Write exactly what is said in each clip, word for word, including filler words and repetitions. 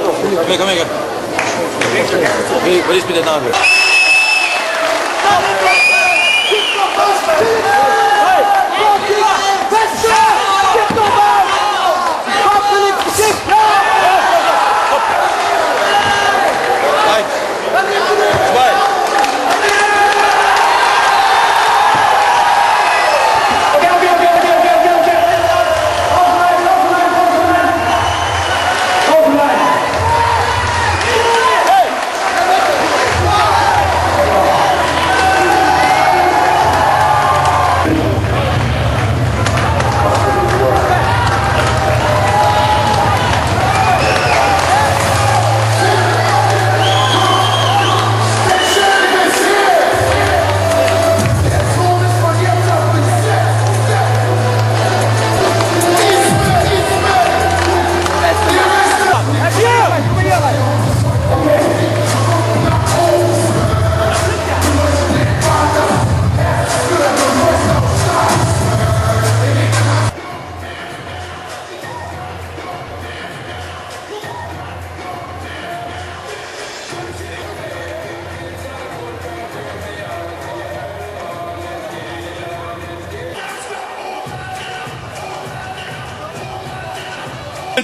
Come here, come here. Hey, what is with the number? Hey. Smile.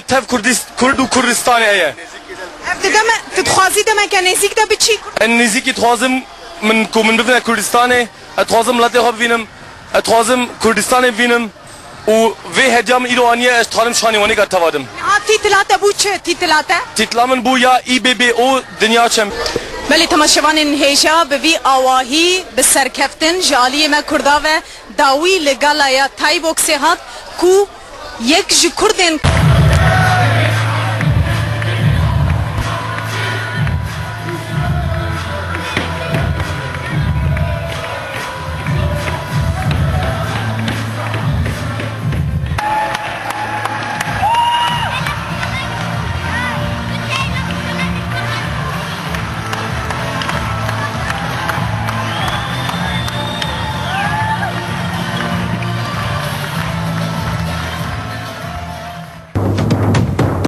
Tev Kurdist-, Kurd û Kurdistanê heye. Ev dide me, tu dixwazî demeke nêzîk de biçî? Ez nêzîkî dixwazim min, ku min bibine Kurdistanê. Ez dixwazim miletê xwe bibînim. Ez dixwazim Kurdistanê bibînim. Û vê hediya min îro aniye, ez dixwazim şanê Wanê ka teva dim. Niha tîtila te bû çi? Tîtila te? Tîtila min bû ya İBBO Dinya Çem. Belê temaşevanên hêja, bi vî awahî, bi serkeftin ji aliyê me Kurda ve dawî li galaya Thai Boxê hat ku yek ji Kurdên